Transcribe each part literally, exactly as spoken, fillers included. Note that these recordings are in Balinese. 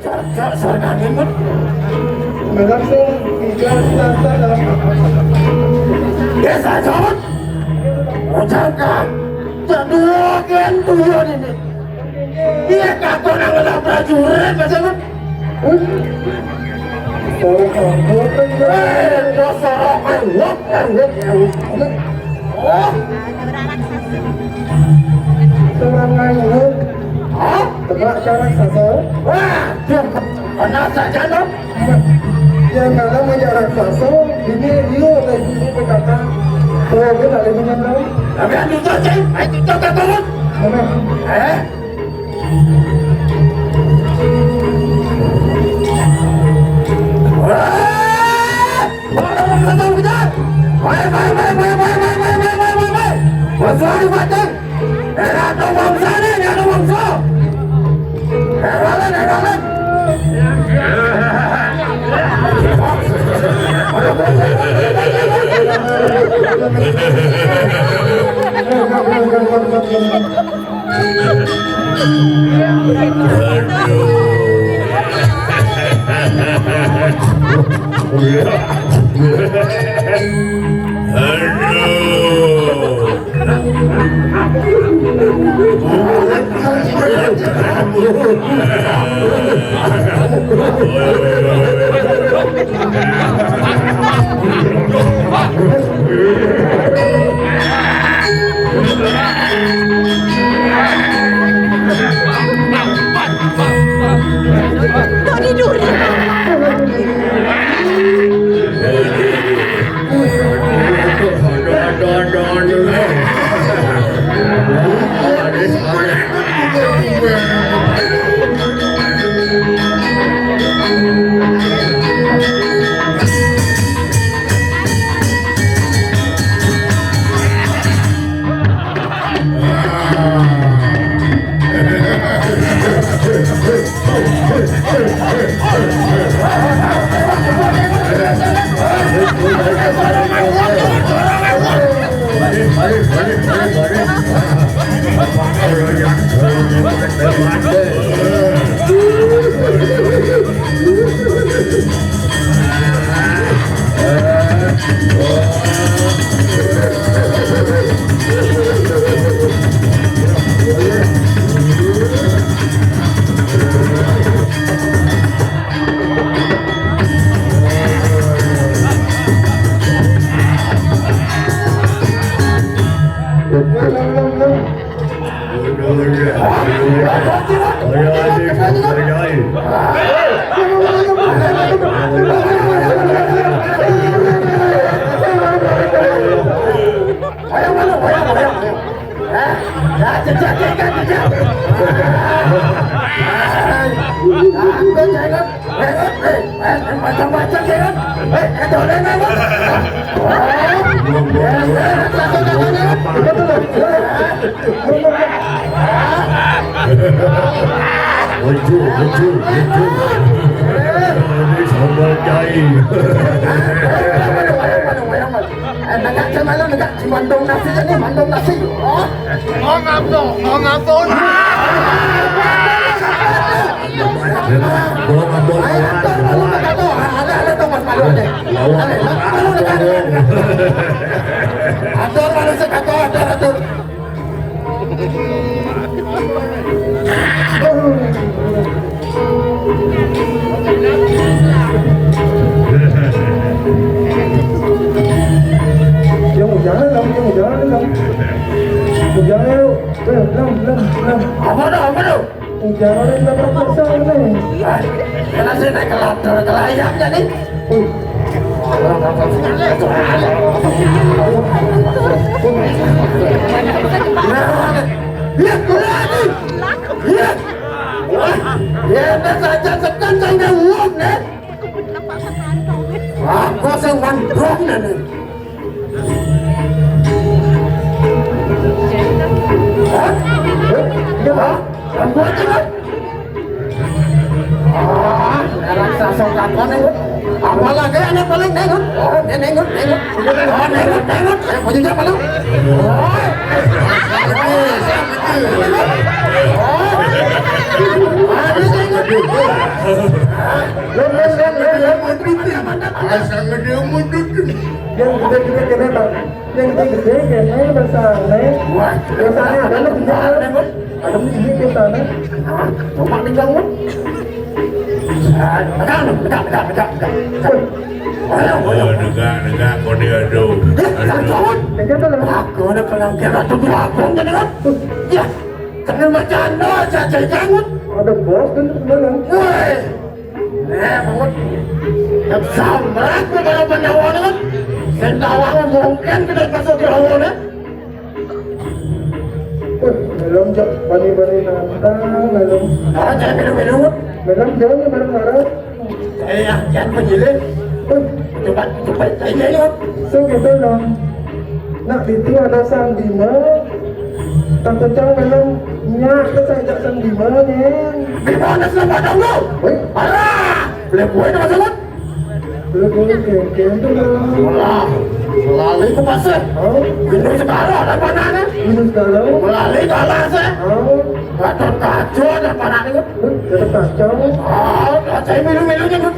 Cocok sareng angin, Bun. Langsung tiga tata dalam. Ya, saya jawab. Ucapkan. Jadwalkan tujuan ini. Iya, kakak nang ngelah prajurit, Mas Emun. Hah? Sorok kampung, kan? Eh, dasar apa? Wak, eh, wak, eh, wak. Oh. Serangan, hah? Hah? Tebak cara sasa. Wah, dia kena saja, no. Yang dalam aja raksasa, ini dia lagi ini berkata, kalau dia tak boleh menyentuh. Tapi anu tu, cek. Ayo, kita tak bangun. Mana? Eh? Tony Duri. Ayo, ayo, ayo, ayo. Hah? Ya, jejak, jejak, jejak. Aku jangan. Eh, eh, eh, eh, macam-macam jangan. Eh, eh, tolong apa? Oh, ya, ya, satu, satu, satu. Betul, betul. Lucu, lucu, lucu. Ini sambal cai. Eh, negak, cemalo, negak. Mandong nasi ni, mandong nasi. Oh. Ngomong apa? Ngomong apa? Ngomong apa? Ayo, atur malu kata tu. Ada, ada tu, Mas Malu ada. Ada, Mas Malu ada. Atur malu sekata, atur, atur. Yang hujan lah, yang hujan lah. Hujan lah. Eh, lam, lam, lam. Apa tu, apa tu? Hujan lah, lam, lam, lam, lam. Ah, kena sini kelap, kelap ayam jadi. Uh. Lihat, lihat ni. Lihat. Wah, ya, dah saja setan saya dah uap ni. Aku sing mandong ni. Hah? Hah? Yang buat ni, kan? Ah, raksasa kakak ni. Apalagi anak paling nengut. Oh, dia nengut, nengut. Oh, nengut, nengut. Eh, punya siapa lu? Oh. Oh. Asa gede mundut. Yang gede-gede kena, Bang. Yang gede-gede kena bahasa aneh. Wah, bahasa aneh ada lu punya. Ada di sini biasanya. Coba tinggal lu. Pegang, pegang, pegang, pegang, pegang. Ayo, ayo, negak, negak, kau ni aduh. Aduh. Aku nak kelang kira tu aku jadi kan. Ya, kena macam mana saja jangan. Ada bos kan tu mana? Woi. Eh, bangun. Yang samrat tu kalau pendawa ni kan. Sendawa mungkin kita masuk ke awal ni. Wah, belum, Cok. Bani-bani nantang, belum. Nah, jangan minum-minum. Belum, jangan bareng-bareng. Eh, yang, yang penyilik. Wah. Coba, coba, saya lihat. So, gitu, dong. Nak, itu ada Sang Bima. Takut cang belum nyak ke saja Sang Bima, nih. Bima, ada selamat dong, lo. Wih. Alah, boleh gue nama sebut. Lu dulu kengkeng tuh lah. Melah, melalui ke pasar. Oh, minum segala ada panahnya. Minum segala. Melalui ke alas ya. Oh, Gatot Kaca ada panahnya. Gatot Kaca. Oh, saya minum-minumnya, Bud.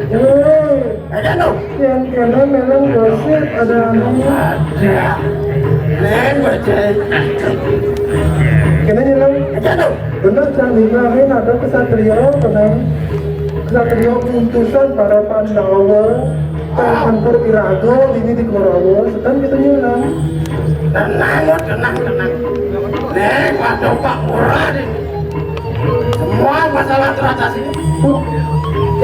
Eh, ada tuh. Yang kena memang gosip ada anu. Ada. Lain baca. Kena nyelam. Ada tuh. Bener, Cang Bima, ada kesatria, kena. Satrio utusan para Pandawa, tang hancur iraga dini di Korawa, sedang kita nyulam. Tenang, Mut, tenang, tenang. Nih, waduh, Pak Murah nih. Semua masalah teratasi.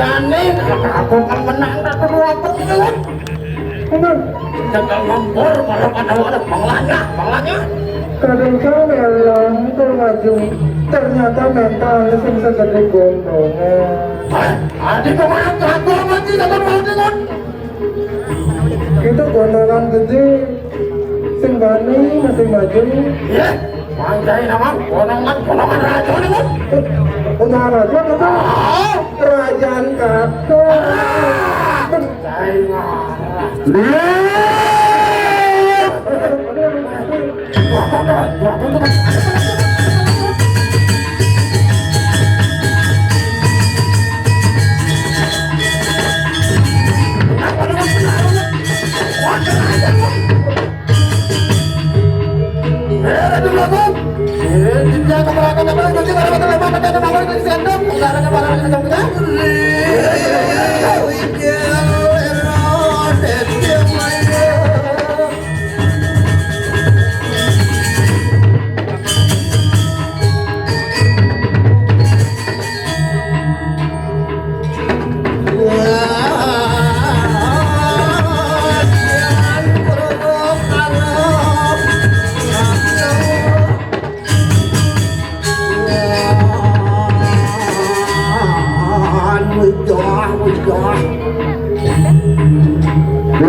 Jani, aku kan menang, tak perlu apa gitu, Mut. Bener. Jangan lembur, para Pandawa ada panglanya, panglanya. Kadang kau melang, kau maju. Ternyata mental sing segede gondongan. Hah? Adi pemain jago mati sama mau dengan. Itu gondongan gede. Sing bani masih maju. Iya, panjai nama gondongan, gondongan raja nih, Bud. Eh, gondongan raja apa? Ah. Kerajaan kata. Ah. Panjai nama. Iya.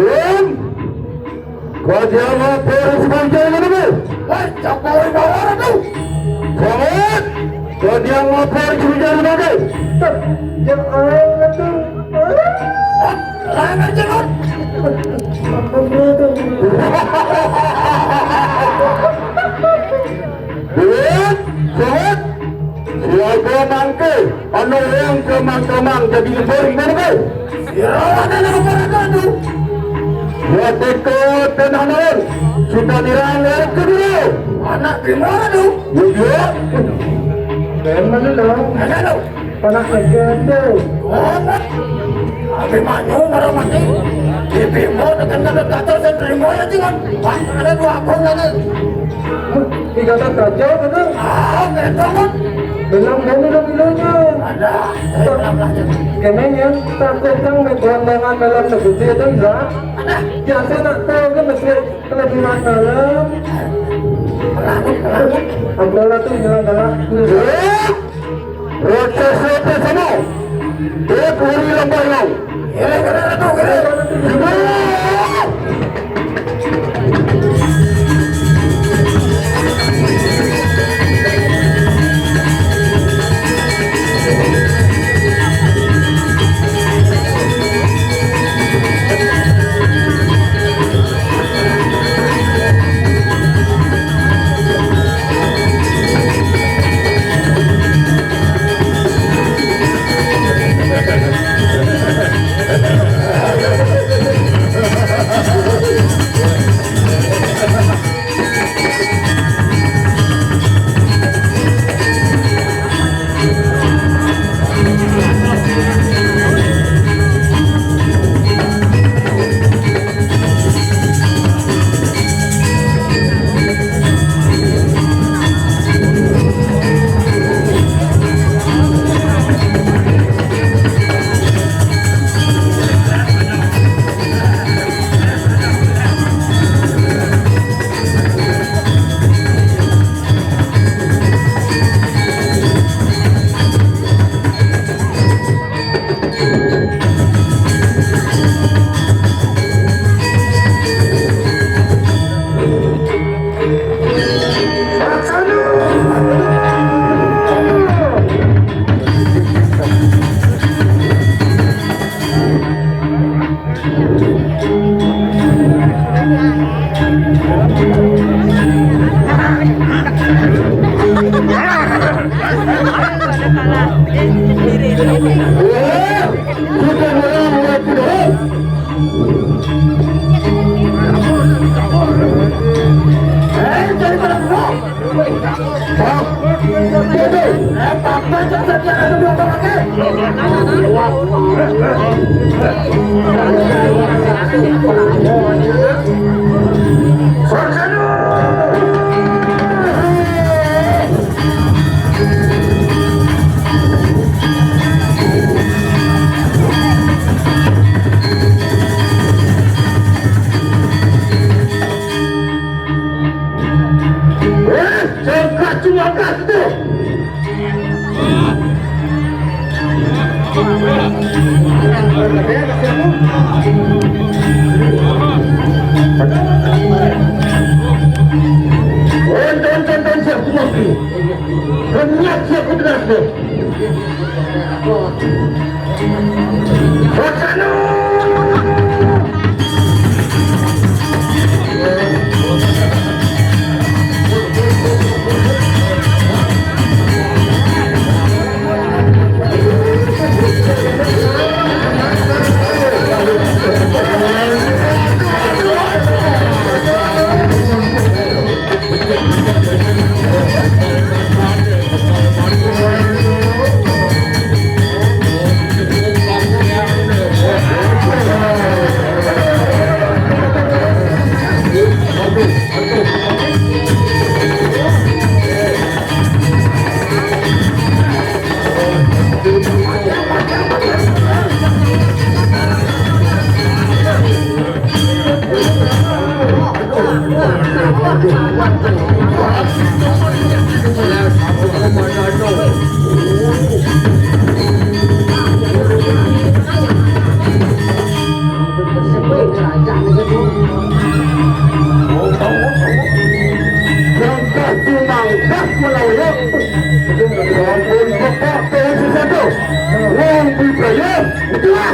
Belum. Kau dia lapor sebagai mana tu? Hei, siapa yang bawa tu? Selamat. Kau dia lapor sebagai mana tu? Yang air tu. Langan jerut. Apa dia tu? Duit, duit. Siaga mangke, anu yang kemang-kemang jadi lebur gimana kau? Sirawan anak apa tu? Buat teko tenang naon. Kita dirang ke dulu. Anak gimana tu? Iya. Dari mana dong? Mana tu? Panas lagi tu. Amat. Abi manyu marah mati. Di Bimo dengan kata-kata saya terima ya, jangan. Wah, ada dua akun lagi. Di kata kacau, kata. Ah, betul, kan? Belum, belum, belum, belumnya. Ada. Saya belum lanjut. Kena ya, takut kan, betuan dengan dalam negeri itu, enggak. Ada. Biasa nak tahu kan, mesti kelebihan dalam. Pelangi, pelangi. Abdullah tu, enggak, enggak. Eh? Rotes-rotes semua. Dia puri lambai mau. Gila, gila, gila, gila. Gila. Cengkak cuma tu. Tonton, tonton, siap kumaki. Kenyat siap kutegas deh. Langkah tumangkah menawi. Sampun pepatah sesuatu. Wong Bibraya, telah